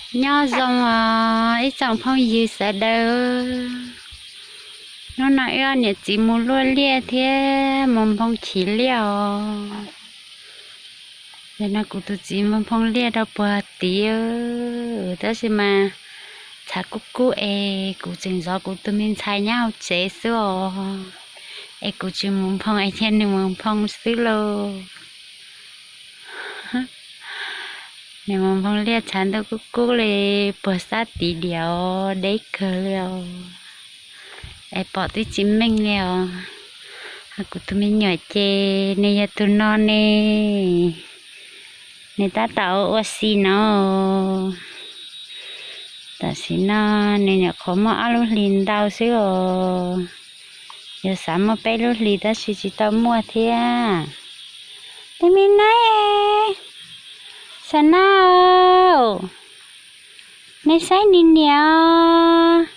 Nyob zoo os ib tsoom phooj ywg sawv daws. Hnub no wb niam txiv mus luaj liaj thiab mus nphoo chiv liaj os. Nim no kuv tus txiv mus nphoo liaj rau puag tid, tab sis mas tshav kub kub es kuv tseem zov kuv tus me ntxhais nyob hauv tsev xwb os. Es kuv tsis mus nphoo es cia nws mus nphoo xwb lauj. Nws mus nphoo liaj tshav ntuj kub kub li, puag sab tid diam os, deb kawg li os. Es pom twb tsis meej li os. Kuv tus me nyuam ces nws yog tus no ne, nws tab tom ua si no. Tam sim no nws nyuam qhuav muaj ob lub hlis ntau xwb os. Yuav xav muaj peb lub hlis tab sis tsis tau muaj thiab. Tus me nab, Xav Nab, nej saib nws niam os.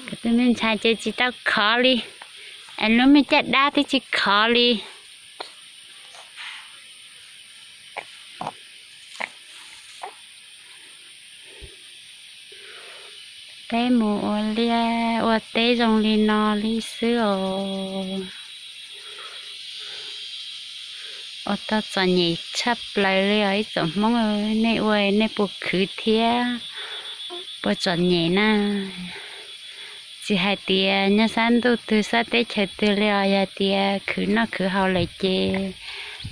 Kuv tus me ntxhais ces tsis tau khov li, es lub me caj dab twb tsis khov li. Peb mus ua liaj ua teb zoo li no li xwb os. Ua tau txom nyem tshaj plaws li os ib tsoom Hmoob, nej ua nej puas khwv thiab puas txom nyem na? Tsis hais tias nyob sab ntuj twg sab teb chaws twg li os, yog hais tias khwv noj khwv haus lawm ces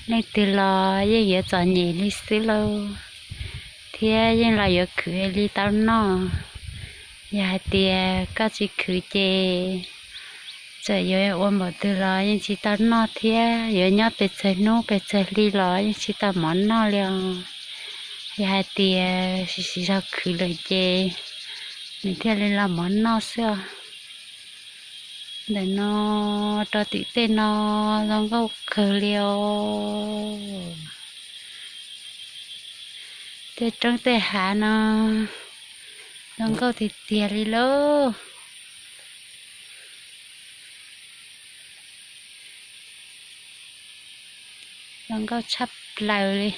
leej twg los yeej yuav txom nyem li xwb lauj, thiab yeej los yuav khwv li tau noj. Yog hais tias koj tsis khwv ces txawm yuav ua npaum twg los yeej tsis tau noj thiab yuav nyob pes tsawg hnub pes tsawg hli los yeej tsis tau mov noj li os. Yog hais tias siv siv zog khwv lawm ces nws thiaj li los mov noj xwb os. Ntawm no rau tim tej no zoo nkauj kawg li os. Tej roob tej hav no zoo nkauj tiag tiag li lauj. Zoo nkauj tshaj plaws li.